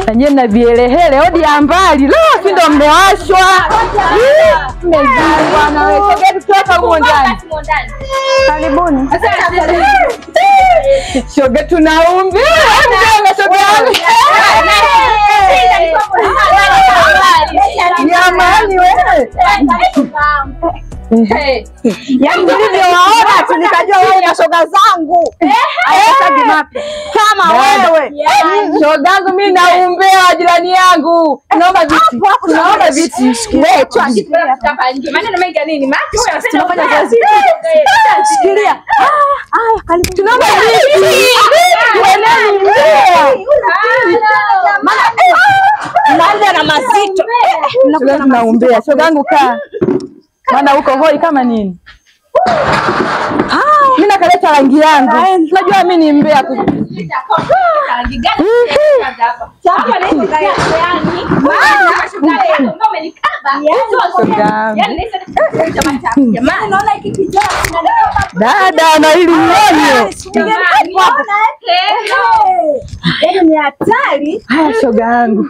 Na nyie mna vielehele hodi ya mbali. Leo si ndo mmewashwa. Mmezingwa na wewe. Sogea tutoka huko ndani. Karibuni. Shoga tunaumbi. Shoga. Jamani wewe. Yaani nilivyowaona tu nikajua wewe na shoga zangu. Hayasabi mapya. Kama wewe. Shoga zangu mimi naumbea jirani yangu. Naomba viti. Naomba viti. Wewe tu hapa nje. Maana mengi ya nini? Maana huyu anapenda kufanya kazi. Shikilia. Ah, karibu. Tunaomba viti. Tueneni mbea. Maana mnaanza na mazito. Tunaumbea. Shoga yangu kaa. Maana uko hoi kama nini? Mimi nakaleta rangi yangu. Unajua mimi ni mbea tu. Rangi gani? Hapa na yani. Jamani naona hiki kijana dada na hili nyonyo. Yaani ni hatari. Haya shoga yangu.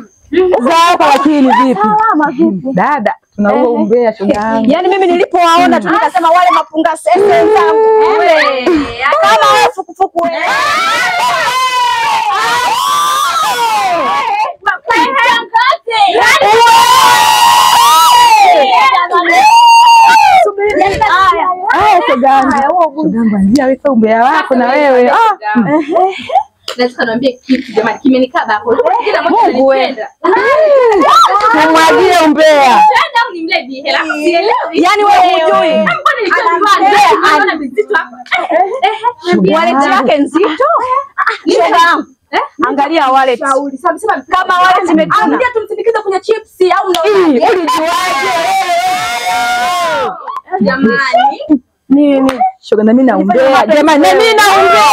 Zako lakini vipi? Salama vipi? Dada tunaua umbea shoga yangu. Yaani mimi nilipowaona tu nikasema wale mapunga sese zangu. Kama wewe fukufuku wewe. Haya shoga yangu. Shoga yangu anzia wewe umbea wako na wewe. Nataka niambie kitu jamani, kimenikaba hapo. Kila mmoja ananipenda. Tumwagie umbea. Nenda au nimle hela? Sielewi. Yaani wewe hujui. Mbona nilijua naona mzito hapa. Wallet yake nzito. Shoga yangu. Angalia wallet. Kama wallet imetuna. Angalia tumsindikize kwenye chips au mnaona. Ulijuaje? Jamani. Nini? Shoga na mimi naombea. Jamani na mimi naombea.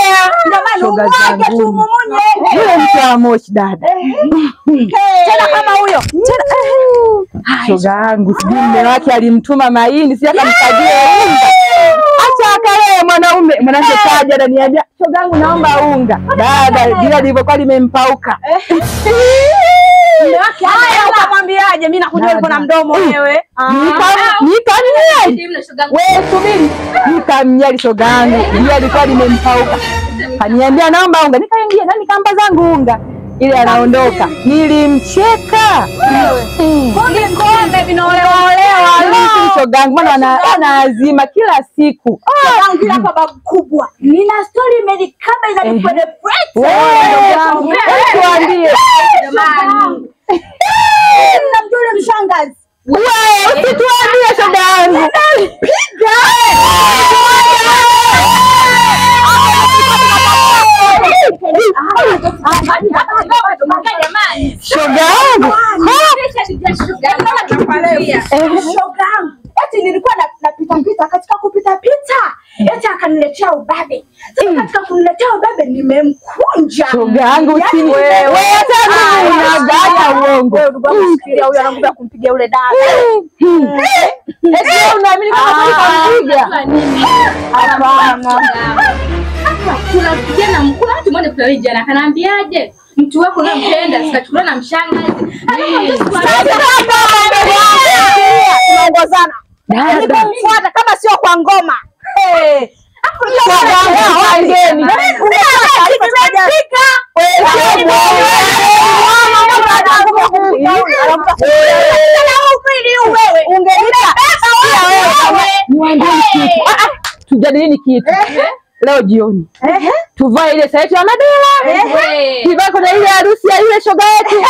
Jamani umwage tu mumunye. Yule mtu wa moshi dada. Tena kama huyo. Tena shoga yangu sijui mume wake alimtuma maini si akamsadia unga. Acha akalee mwanaume. Mwanamke kaja ananiambia shoga yangu naomba unga. Dada bila lilivyokuwa limempauka. Mume wake haya ukamwambiaje? Mimi nakujua uko na mdomo wewe. Nikamnyali. Wewe subiri. Nikamnyali shoga yangu. Yeye alikuwa limempauka. Kaniambia naomba unga. Nikaingia na nikampa zangu unga. Ile anaondoka. Nilimcheka. Kumbe kombe vinaolewa olewa. Shoga yangu maana anaazima kila siku. Shoga yangu ila hapa babu kubwa. Nina story imenikaba inanipenetrate. Wewe tuambie. Jamani. Namjua yule mshangazi. Wewe usituambie shoga yangu. Piga. Shoga yangu. Shoga yangu. Eti nilikuwa napita pita katika kupita pita. Eti akaniletea ubabe. Sasa katika kuniletea ubabe nimemkunja. Shoga yangu chini wewe. Hata unagata uongo. Wewe ndugu yangu shikilia huyo anakuja kumpiga yule dada. Eti unaamini kama kumpiga? Hapana. Kuna kijana mkuu mtu mmoja kuna jana akaniambiaje? Mtu wako unampenda sikachukuliwa na mshangazi. Tunaongozana. Nilipomfuata kama sio kwa ngoma. Tujadilini kitu. Leo jioni. Tuvae ile sare yetu ya madela. Tuvae kwenye ile harusi ya ile shoga yetu.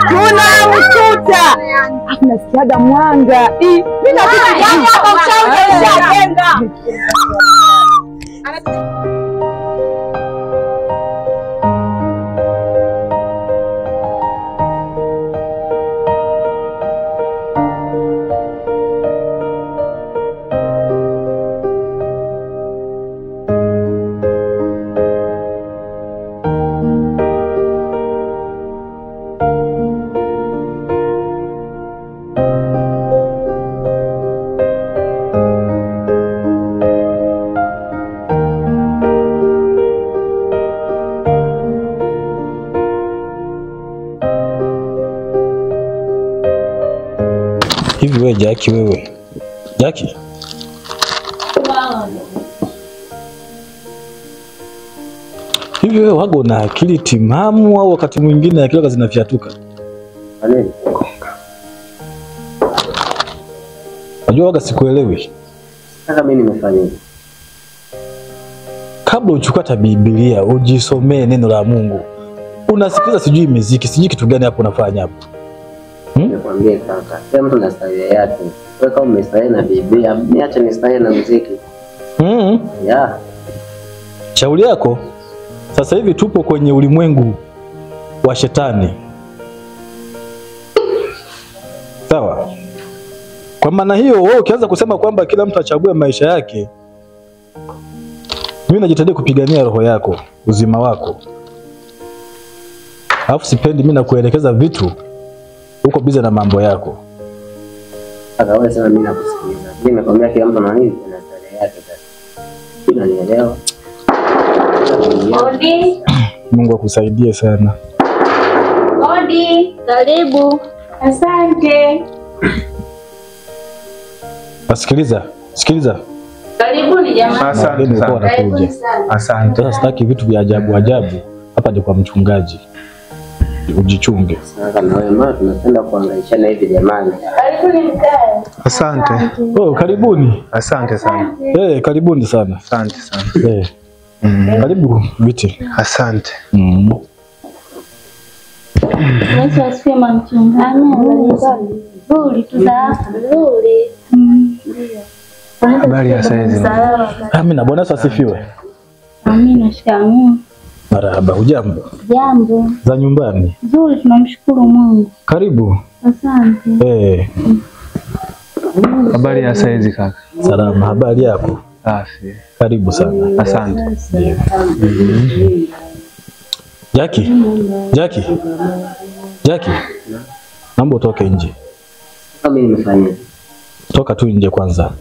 Tunamkuta. Nasikiaga mwanga. Mimi na kitu gani hapa uchawi ushajenga. Wewe Jackie wewe. Jackie. Hivi wewe wago na akili timamu au wakati mwingine akili zinafyatuka? Unajua waga sikuelewi. Sasa mimi nimefanya nini? Kabla uchukue hata Biblia ujisomee neno la Mungu. Unasikiliza sijui muziki, sijui kitu gani hapo unafanya hapo. Nikwambie kaka, kila mtu na starehe yake. Wewe kama umestarehe na Biblia, niache nistarehe na muziki. Yeah. Shauri yako. Sasa hivi tupo kwenye ulimwengu wa shetani. Sawa? Kwa maana hiyo wewe ukianza kusema kwamba kila mtu achague maisha yake, mimi najitahidi kupigania roho yako, uzima wako. Alafu sipendi mimi nakuelekeza vitu uko busy na mambo yako. Sasa wewe sema mimi nakusikiliza. Mimi nimekwambia kila mtu ana nini na starehe yake sasa. Unanielewa? Odi. Mungu akusaidie sana. Odi, karibu. Asante. Sikiliza, sikiliza. Karibuni jamani. Asante sana. Asante. Sasa sitaki vitu vya ajabu ajabu. Hapa ni kwa mchungaji. Ujichunge. Sasa na wewe mbona tunapenda kuangaishana hivi jamani? Karibuni mkae. Asante. Oh, karibuni. Asante sana. Karibuni sana. Asante sana. Karibu viti. Asante. Yesu asifiwe mchungaji. Nzuri tu za nzuri. Habari ya saizi? Amina, Bwana Yesu asifiwe. Amina, shikamoo. Marahaba, hujambo? Jambo. Za nyumbani? Nzuri, tunamshukuru Mungu. Karibu. Asante. Habari ya saizi kaka? Salama, habari yako? Safi. Karibu sana. Asante. Jackie. Jackie. Jackie. Naomba utoke nje. Kama mimi nimefanya. Toka tu nje kwanza.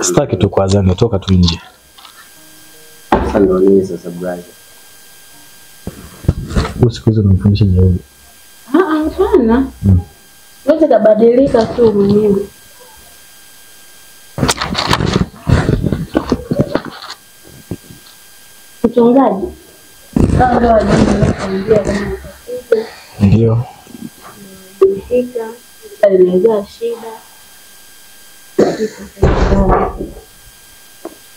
Sitaki tu kuazana, toka tu nje. Sasa ndio nini sasa brother? Usiku hizo unamfundisha jeuri. Hapana. Wewe kabadilika tu mwenyewe. Mchungaji. Ndio. Shida.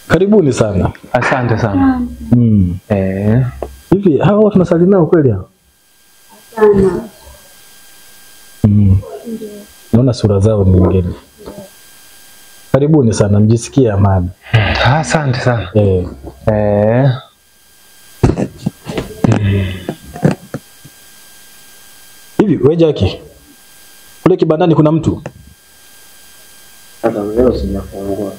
Karibuni sana. Asante sana. Hivi hawa watu tunasali nao kweli hao? Sana. Naona sura zao ni ngeni. Karibuni sana, mjisikie amani. Asante sana. Hivi wewe Jackie, kule kibandani kuna mtu? Sasa leo sijafungua.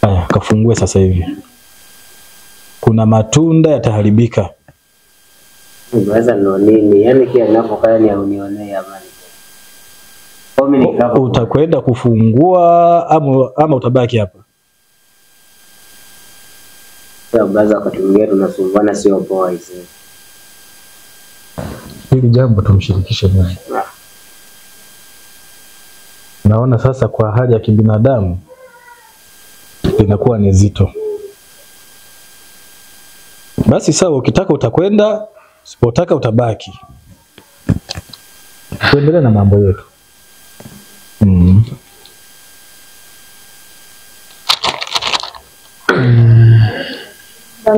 Haya, kafungue sasa hivi. Kuna matunda yataharibika. Unaweza ndo nini? Yaani kila ninapokaa ni unionee amani. Kwa mimi nikapo utakwenda kufungua ama utabaki hapa? Sasa baza wakati mwingine tunasumbuana, sio poa hizi. Hili jambo tumshirikishe Mungu. Naona sasa kwa hali ya kibinadamu linakuwa ni zito. Basi sawa, ukitaka utakwenda, usipotaka utabaki. Tuendelee na mambo yetu.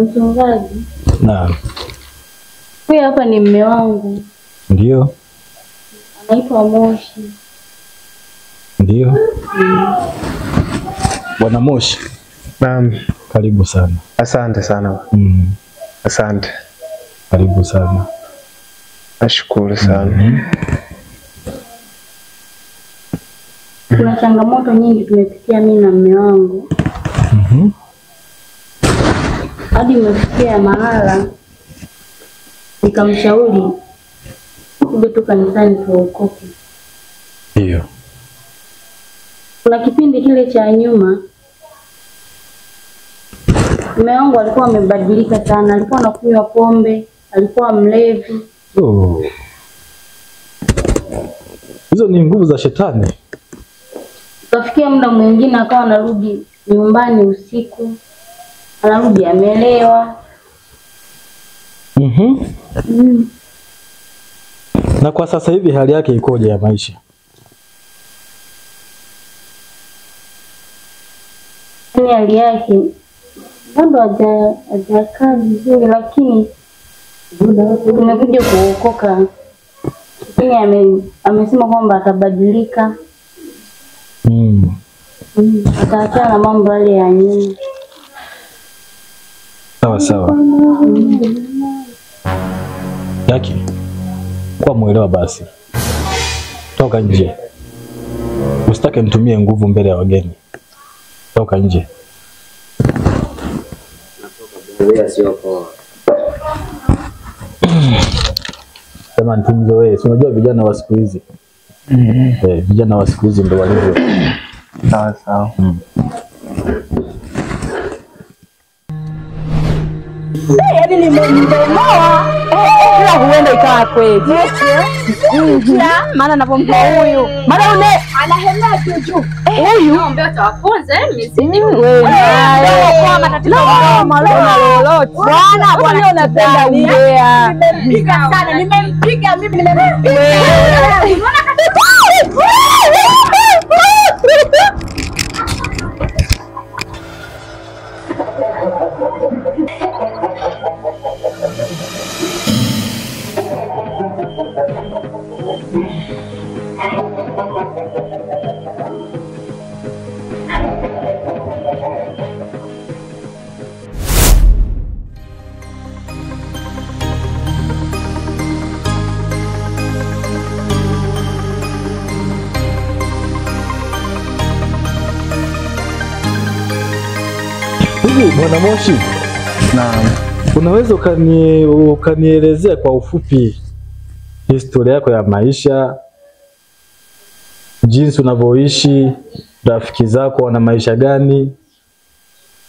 Mchungaji. Naam. Huyu hapa ni mume wangu. Ndio. Anaitwa Moshi. Ndio. Bwana Moshi. Naam. Karibu sana. Asante sana. Asante. Karibu sana. Nashukuru sana. Kuna changamoto nyingi tumepitia mimi na mume wangu. Hadi imefikia mahala nikamshauri tuje tu kanisani tuokoke. Ndio. Kuna kipindi kile cha nyuma mume wangu alikuwa amebadilika sana, alikuwa anakunywa pombe, alikuwa mlevi. Oh. Hizo ni nguvu za shetani. Kafikia muda mwingine akawa anarudi nyumbani usiku, anarudi amelewa. Na kwa sasa hivi hali yake ikoje ya maisha? Yaani hali yake bado hajakaa vizuri, lakini tumekuja kuokoka. Lakini amesema kwamba atabadilika. Ataachana na mambo yale ya nyuma. Sawa sawa. Jackie, kwa muelewa basi. Toka nje. Usitake nitumie nguvu mbele ya wageni. Toka nje. Natoka sio poa. Sema nitumzoee. Si unajua vijana wa siku hizi. Vijana wa siku hizi ndio walivyo. Sawa sawa. Yaani nimembomoa. Ila huenda ikawa kweli. Maana anapompa huyu. Maana une anahemea juu juu. Huyu naomba utawafunza mizidi. Wewe kwa matatizo mdomo lolote. Bwana bwana unapenda umbea. Nimempiga sana, nimempiga mimi nimempiga. Unaona kabisa. Bwana Moshi, naam, unaweza ukanielezea kwa ufupi historia yako ya maisha, jinsi unavyoishi, rafiki zako wana maisha gani?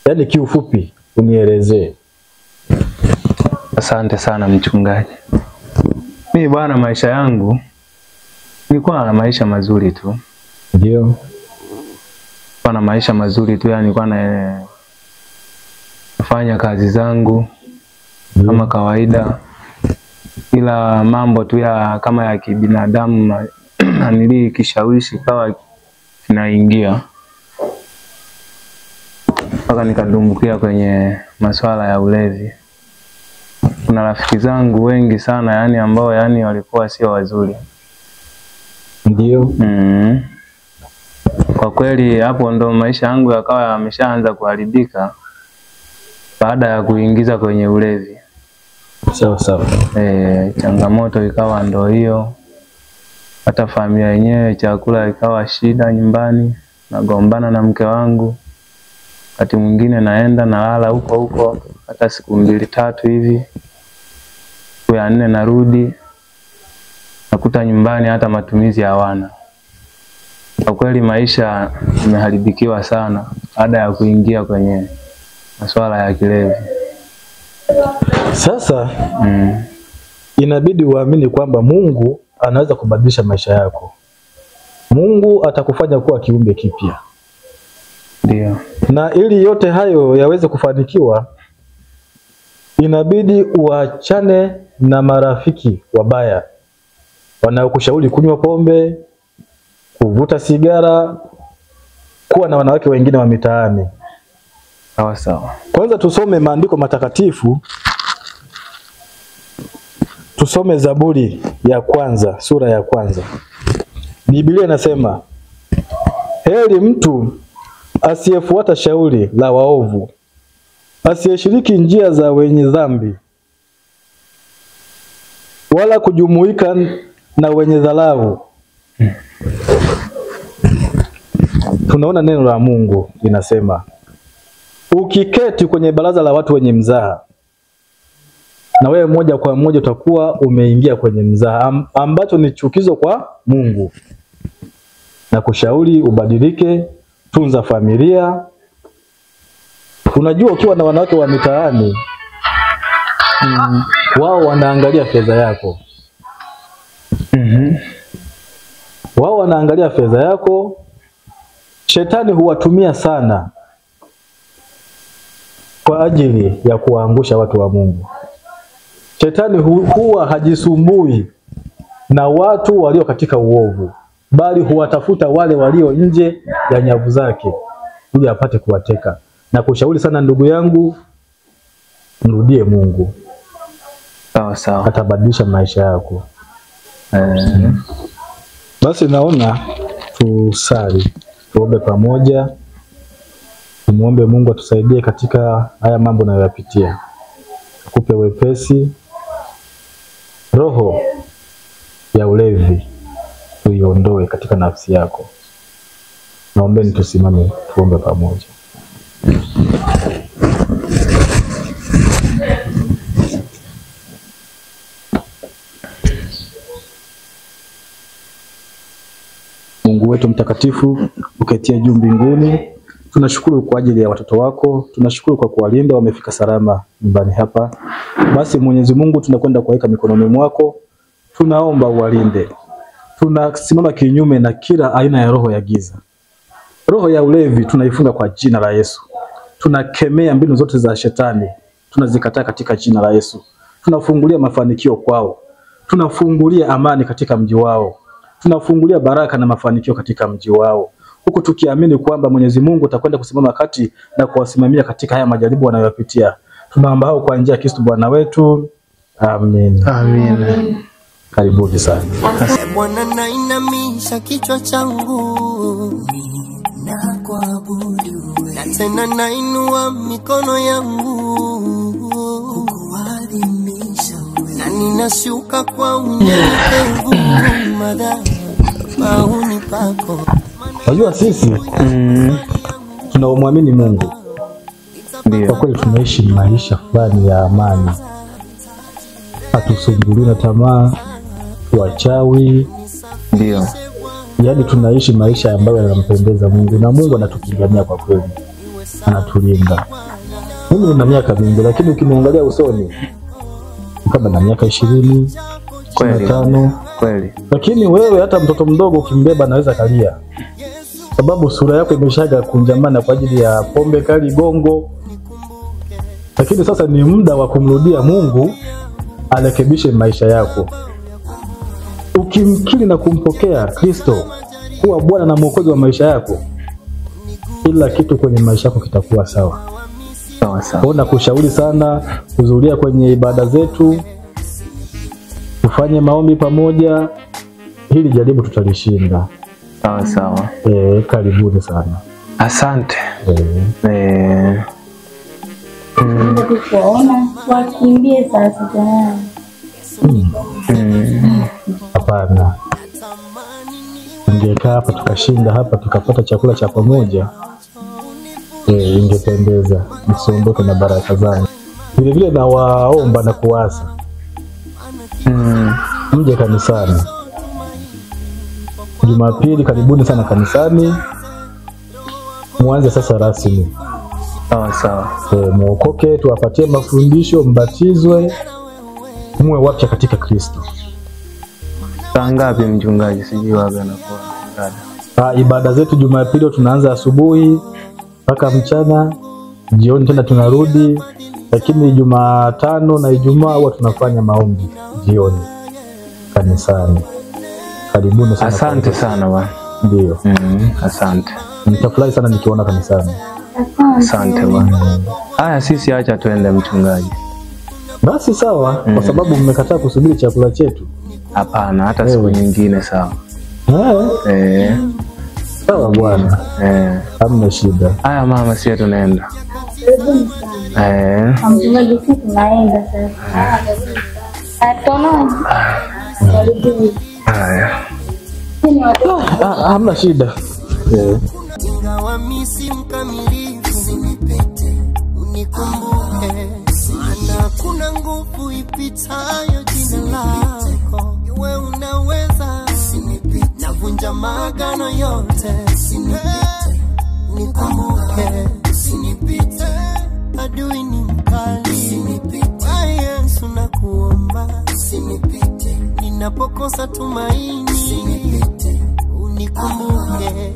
Yaani kiufupi unielezee. Asante sana mchungaji. Mimi bwana, maisha yangu nilikuwa na maisha mazuri tu. Ndio. Nilikuwa na maisha mazuri tu, yani nilikuwa na nafanya kazi zangu kama kawaida, ila mambo tu ya kama ya kibinadamu nili kishawishi kawa kinaingia mpaka nikadumbukia kwenye masuala ya ulevi. Kuna rafiki zangu wengi sana yani ambao yani walikuwa sio wazuri. Ndio. Kwa kweli hapo ndo maisha yangu yakawa yameshaanza kuharibika baada ya kuingiza kwenye ulevi. Sawa sawa. Changamoto ikawa ndo hiyo. Hata familia yenyewe chakula ikawa shida nyumbani, nagombana na mke wangu. Wakati mwingine naenda nalala huko huko hata siku 2 3 hivi. Siku ya 4 narudi nakuta nyumbani hata matumizi hawana. Kwa kweli maisha imeharibikiwa sana baada ya kuingia kwenye masuala ya kilevi. Sasa inabidi uamini kwamba Mungu anaweza kubadilisha maisha yako. Mungu atakufanya kuwa kiumbe kipya. Ndio. Na ili yote hayo yaweze kufanikiwa, inabidi uachane na marafiki wabaya wanaokushauri kunywa pombe, kuvuta sigara, kuwa na wanawake wengine wa mitaani. Sawa sawa. Kwanza tusome maandiko matakatifu. Tusome Zaburi ya kwanza, sura ya kwanza. Biblia inasema, heri mtu asiyefuata shauri la waovu, asiyeshiriki njia za wenye dhambi, wala kujumuika na wenye dharau. Tunaona neno la Mungu linasema, ukiketi kwenye baraza la watu wenye mzaha, na wewe moja kwa moja utakuwa umeingia kwenye mzaha, ambacho ni chukizo kwa Mungu. Na kushauri ubadilike, tunza familia. Unajua ukiwa na wanawake wa mitaani, wao wanaangalia fedha yako. Wao wanaangalia fedha yako. Shetani huwatumia sana kwa ajili ya kuwaangusha watu wa Mungu. Shetani huwa hajisumbui na watu walio katika uovu, bali huwatafuta wale walio nje ya nyavu zake ili apate kuwateka. Na kushauri sana ndugu yangu, mrudie Mungu. Sawa sawa. Atabadilisha maisha yako. Basi naona tusali, tuombe pamoja. Tumuombe Mungu atusaidie katika haya mambo nayoyapitia. Akupe wepesi. Roho ya ulevi tuiondoe katika nafsi yako. Naombeni tusimame tuombe pamoja. Mungu wetu mtakatifu uketie juu mbinguni, tunashukuru kwa ajili ya watoto wako, tunashukuru kwa kuwalinda wamefika salama nyumbani hapa. Basi Mwenyezi Mungu, tunakwenda kuweka mikononi mwako, tunaomba uwalinde. Tunasimama kinyume na kila aina ya roho ya giza. Roho ya ulevi tunaifunga kwa jina la Yesu. Tunakemea mbinu zote za shetani, tunazikataa katika jina la Yesu. Tunafungulia mafanikio kwao. Tunafungulia amani katika mji wao. Tunafungulia baraka na mafanikio katika mji wao, huku tukiamini kwamba Mwenyezi Mungu atakwenda kusimama kati na kuwasimamia katika haya majaribu wanayopitia. Tunaomba hao kwa njia ya Kristo Bwana wetu. Amen. Amen. Karibuni sana. Bwana, nainamisha kichwa changu na kuabudu, na tena nainua mikono yangu kukuadhimisha, na ninashuka kwa unyenyekevu madhabahuni pako. Unajua sisi tunaomwamini Mungu, Ndio. kwa kweli tunaishi maisha fulani ya amani. Hatusumbuliwi na tamaa, wachawi. Ndio. Yaani tunaishi maisha ambayo yanampendeza Mungu, na Mungu anatupigania kwa kweli, anatulinda. Mimi nina miaka mingi, lakini ukiniangalia usoni kama na miaka 20, 25. Kweli. Lakini wewe hata mtoto mdogo ukimbeba anaweza kalia, sababu sura yako imeshaga kunjamana kwa ajili ya pombe kali, gongo. Lakini sasa ni muda wa kumrudia Mungu arekebishe maisha yako. Ukimkiri na kumpokea Kristo kuwa Bwana na Mwokozi wa maisha yako, kila kitu kwenye maisha yako kitakuwa sawa. Sawa sawa. Kwa nakushauri sana kuhudhuria kwenye ibada zetu, tufanye maombi pamoja, hili jaribu tutalishinda. Sawa sawa. Karibuni sana. Asante. Kuona wakimbie sasa tayari. Hapana. Ungekaa hapa tukashinda hapa tukapata chakula cha pamoja, ingependeza. Msiondoke na baraka zangu. Vile vile nawaomba na kuasa mje kanisani Jumapili. Karibuni sana kanisani, muanze sasa rasmi. Sawa sawa. Muokoke, tuwapatie mafundisho, mbatizwe, muwe wapya katika Kristo. Saa ngapi mchungaji? Sijui wapi anakuwa ibada. Ibada zetu Jumapili tunaanza asubuhi mpaka mchana, jioni tena tunarudi. Lakini Jumatano na Ijumaa huwa tunafanya maombi jioni kanisani. Karibuni sana. Asante sana bwana. Ndio. Asante. Nitafurahi sana nikiona kanisani. Asante bwana. Haya, sisi acha tuende mchungaji. Basi sawa, kwa sababu mmekataa kusubiri chakula chetu. Hapana, hata siku nyingine sawa. Sawa bwana. Hamna shida. Haya mama, sisi tunaenda. Karibuni sana. Mchungaji, sisi tunaenda sasa. Atona. Karibuni. Haya. Hamna shida. Ingawa mimi si mkamilifu, usinipite, unikumbuke, maana kuna nguvu ipitayo jina lako. Iwe unaweza, navunja maagano yote, usinipite, nikumbuke, usinipite, adui ni mkali, usinipite, Yesu nakuomba, usinipite, nina Ninapokosa tumaini, unikumbuke.